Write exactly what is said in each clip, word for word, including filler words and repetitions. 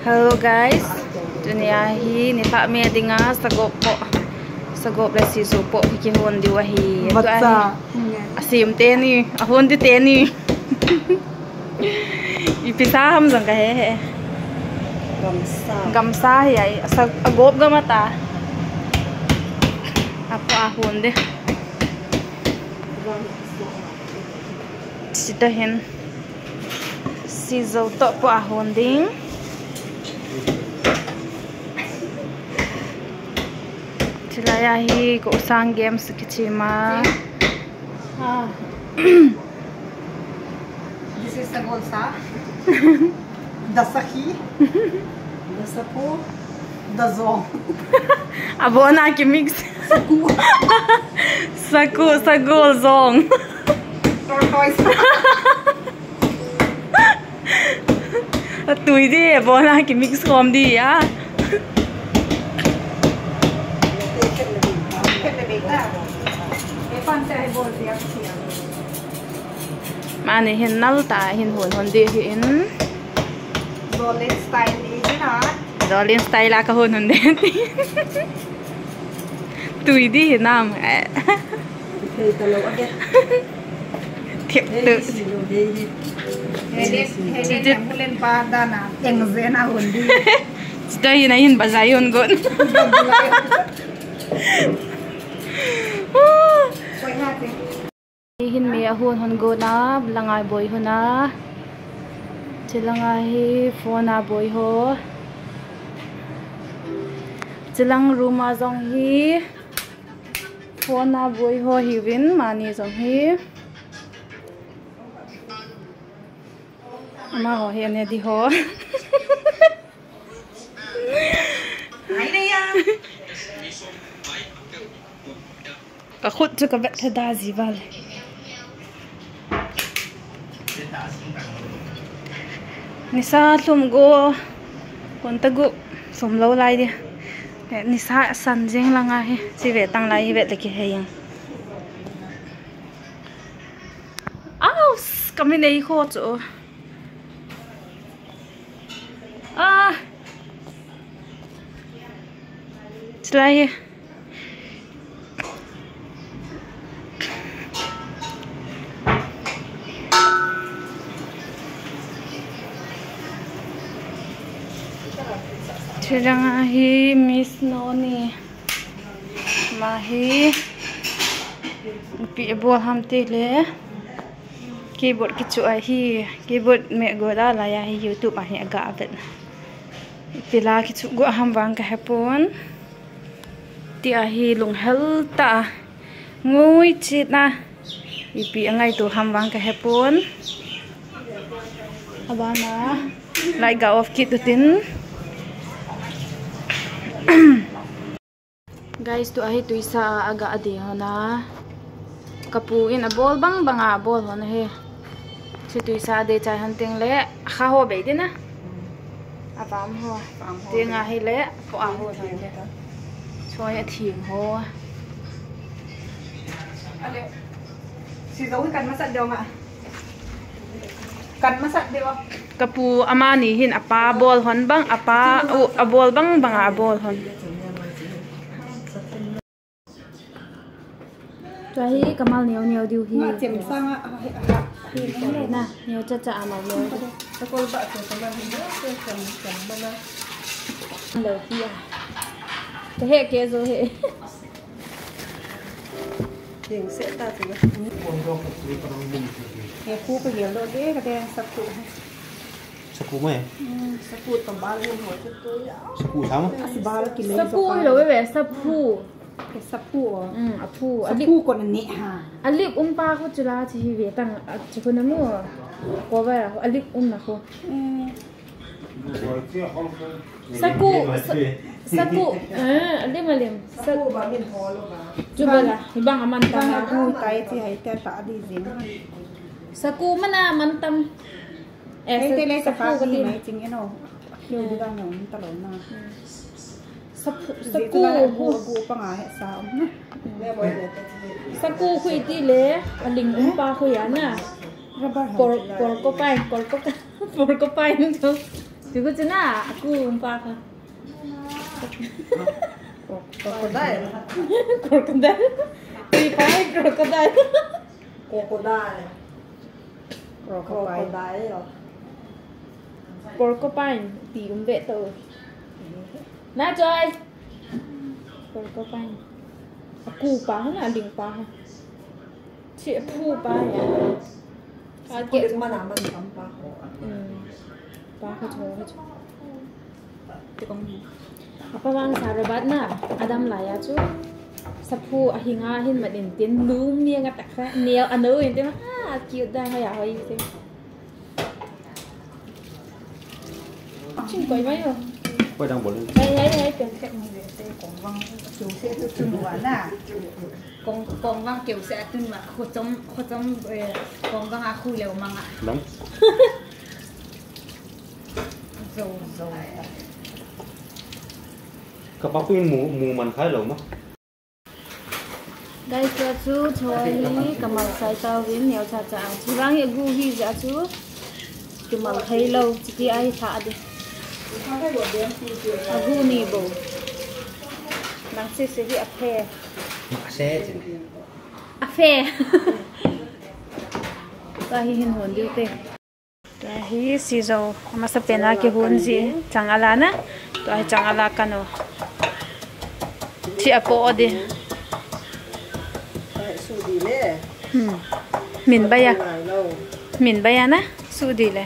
Hello guys, tunia hi nilhah me dinga sagop po, sagop le sisu po hi kihon diu ahi. Vacha. Tua hi asem teni, ahon di teni. Ipi sa ham jong kahe he. Gamsa. Gamsa hi ai, sa, agop gam ata. Apo ahon di. Sita hin. Sisu toh po ahon ding. Chulai a hi ko sang games kichima. Ah. This is the golsa. The sakhi. The sapu. The zong. Abona ki mix. Saku. Saku, sagol zong. Tortoise. Atui di, abona ki mix khom di a. Mani hin nal ta hin hon hon di hin. Jolin style ni na. Jolin style a ka hon hon di. Tui di hinam. Thei ta lo age. Thiep tu. Helen, Helen, Helen pa dana. Eng zena hon di. Sita hin a hin bazai hon gon. Koi ha te. Hin me ahon hon gona, langa boi hon a. Chulanga hi phone a boi ho. Chulang room a jong hi phone a boi ho hiuvin, mani jong hi. Amaho hi ane di ho. Ka khut chu ka vet theda ji vale. Nisa lhum go, kon ta go, sum lo lai di. Nisa san jing langa hi, chi ve tang lai hi vet le kihei jeng. Aus, ka min ei kho chu. Ah. Chulai hi. Chulanga hi Miss Noni. Ama hi ipi abol ham tile. Keyboard kichu ahi, keyboard me go da la ya hi YouTube ahi aga vet. Ipi la kichu go ham vang ka hepon. Ti ahi lunghel ta. Ngui chit na. Ipi angai tu ham vang ka hepon. Abana. Light ga off kit tu tin. Guys, tua hi tuisa a aga ade hon a. Kapu in abol bang bang a abol hon ahi. Chi tuisa ade chai hon teng le, kha ho bei ding a. Avam ho. Avam ho. Teng a hi le, po a ho hon le. Choi a thim ho. Ale. Si zo hi kan masat dong a. Kan masat deu. Kapu amani hin apa bol hon bang, apa u, abol bang bang a abol hon. Tua hi kamal neo neo diu hi. Nga chem sang a, a, a, a. Na, neo cha cha amal neo. Sakol ba chu kamal hi neo, chem chem mana. Lo hi a. Te he ke zo he. Ding se ta chu. He khu ka gel lo de ka de sakhu. Sakhu mai? Hmm, sakhu to bal ni ho chu tu ya. Sakhu sa ma? As bal ki le. Sakhu lo ve, saphu. Ke saphu. Hmm, aphu. Alip. Saphu ko na ni ha. Alip um pa khu chula chi hi ve tang, a, chi khu na mu. Ko va alip um na khu. Hmm. Saku, sa-, saku, eh, alim, alim. Sa-, chu bala, hibang aman tam. Saku tai chi hai ta ta di jing. Saku mana man tam. Eh, hai te le sa-, saku ka ti mai ching eno. Kyo di dang na um ta lo na. Saku, saku, gu, gu pa nga he sa um na. Saku khu iti le, aling um pa khu ya na. Por, por ko pai, por ko ka, por ko pai to. Tiku chuna, aku umpa ka. Crocodile. Crocodile. Tipa hai crocodile. Crocodile. Crocodile. Crocodile. Porcupine. Ti um ve to. Na choi. Porcupine. Aku pa ha na ding pa ha. Chi phu pa ya. Ka ke mana man kam pa. Hmm. Pa ka cho ka cho. Te kong. Apa vang sa robot na adam la ya chu. Saphu ahinga hin mat in tin lum ni nga tak sa neo ano in te ma ha cute da ha ya hoi te. Chin koi mai ho. Koi dang bol. Hai hai hai pe. Kong vang keu se tu tun wa na. Kong kong vang keu se tun wa khu chom khu chom kong vang a khu leo mang a. Dam. Zo zo. Ka pa pin mu mu man khai lo ma. Guys, tua chu choi hi kamal sai tau vin neo cha cha. Chu vang hi agu hi ja chu. Kimal thei lo, chiti ai tha de. Agu ni bo. Nang se se hi a phe. Ma se chin. A phe. Tua hi hin hon diu te. Tua hi sizo, amasa pena kihon ji, chang ala na. Tua hi chang ala kano. Chi apo di. Hmm. Min baya. Min baya na, su di le.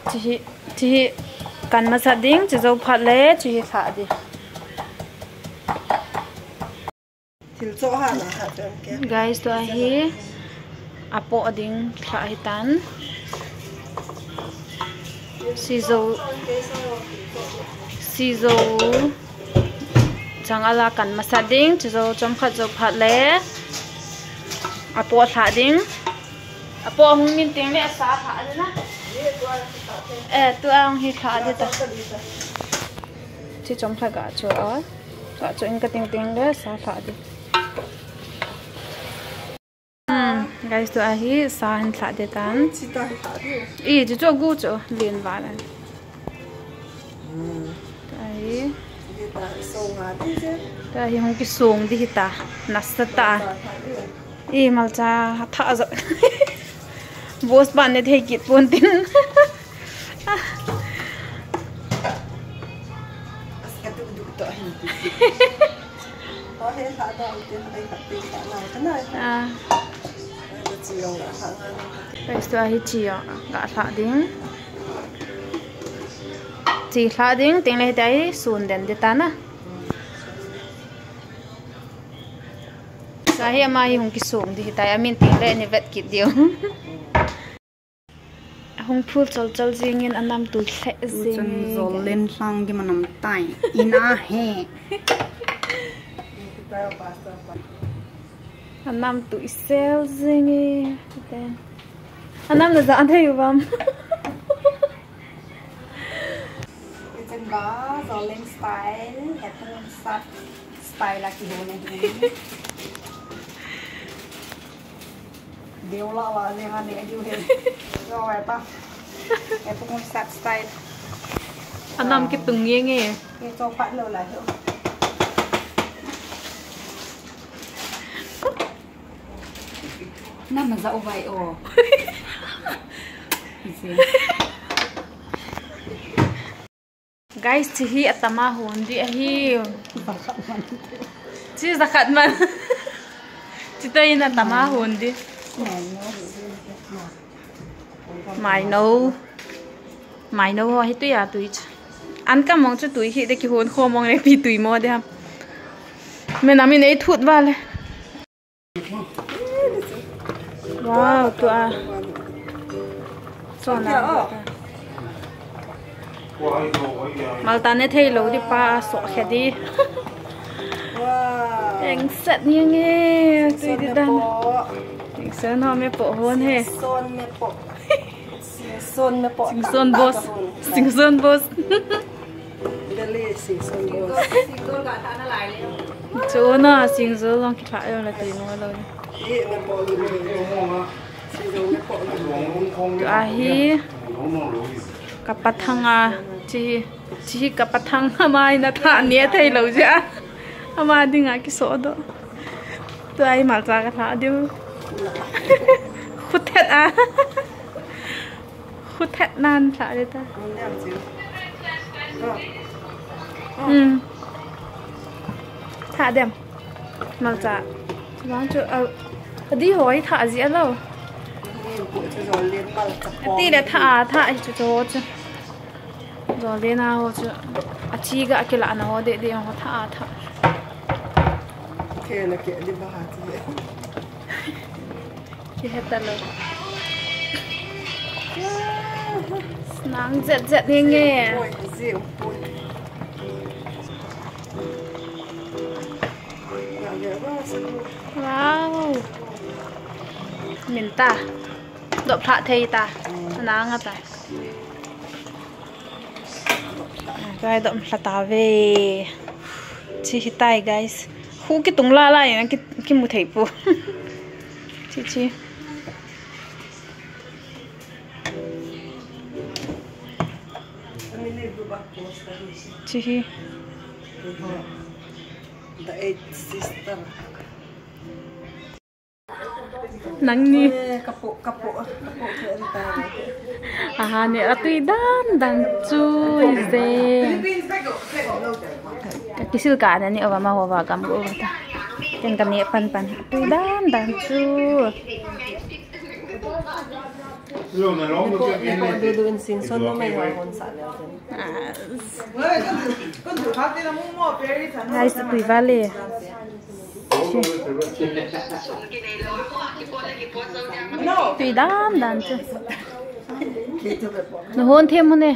Chi hi, chi hi kan masa ding, chi zo phat le, chi hi thla di. Thil cho ha na ha chang ke. Guys, tua hi apo ding thla hi tan. Sizo, sizo chang ala kan masa ding, sizo chom khat zo phat le apo thla ding. Apo hung min teng le asa thla ding na. Eh, tua hung hi thla di ta. Chi chom khat ga cho a. Ga cho in ka ting ting le sa thla di. Hmm, guys, tua hi sa hin thla di tan. Chi ta hi thla di. I, chu chu gu chu lin va la. Hmm. Tua hi. Chi ta hi so nga di je. Tua hi hung ki song di hi ta. Nasa ta. Nasa ta di. I malcha tha jo. Boss ban ne thei kit pon tin. As ka duk duk to hin. To he sa to tin ai ka tin ka na ka na. Ah. Ai ka chi yong la sa nga. Guys, tua hi chi yong ga thla ding. Chi thla ding ting le tai sun den di ta na. Sa hi ama hi hung kisong di hitai, amin ting le ni vet kit diu. Hung phul chol chol jingin anam tui lheh jing. Tuchun jol len sang ki manam tai. Ina he. Anam tui sel jing e. Anam na ja thei uvam. Ichan ba, Zoleng style, hepung sat style a kihou na hi. Deu la la le nga ne diu he. Zo ai ta. Hepung sat style. Anam kitung nge nge. Ye cho phat lo la he. Nam na za u vai o. Guys, chi hi atama hon di ahi. Chi zakhat man. Chi to in atama hon di. Mai no. Mai no ho hi tui a tui. An ka mong chu tui hi de kihon kho mong le pi tui mo de ham. Men amin ei thut va le. Wow, tua. Sona. Malta ne thei lo di pa so khe di. Wow. Eng set ni nge, tui di dan. Eng set no me po hon he. Son me po. Singson na po. Singson boss. Singson boss. Dali Singson boss. Chu na Singson long kitha yo la ti mo lo. Ye na po lu. Tua hi ka pathang a, chi, chi ka pathang ama in atha ne thei lou jeh a. Ama dinga kisodoh. Tua hi malcha ka lha diu. Khuthet a. Khuthet nan lha de ta. Hmm. Tha dem. Malcha. Vang chu, a, a di hoi tha ji a lo. Ti le tha a, tha hi chu chu chu. Jol le na ho chu. A chi ga kila na ho de de ho tha a tha. Ke na ke di ba ha ti. Kihe talou. Nang jet jet nge nge. Oi, zi, oi. Wow. Min ta. Dop lha thei ta. Mm. Nang a ta. Guys, dom lha ta ve. Chi hi tai, guys. Khu kitung la la in ki, kimu thei pu. Chi chi. Chi hi. The eighth sister. Nangni. Eh, kapo, kapo, kapo, kapo. Aha, ni atui dan dan chu ise. Ka kisil ka na ni ova ma hova kam ko ta. Ken ka ni pan pan. Atui dan dan chu. Nipo, nipo, dudu in sin son no mai wa hon sa le. Guys, tui vale. Tui dan dan chu. Na hon them hone.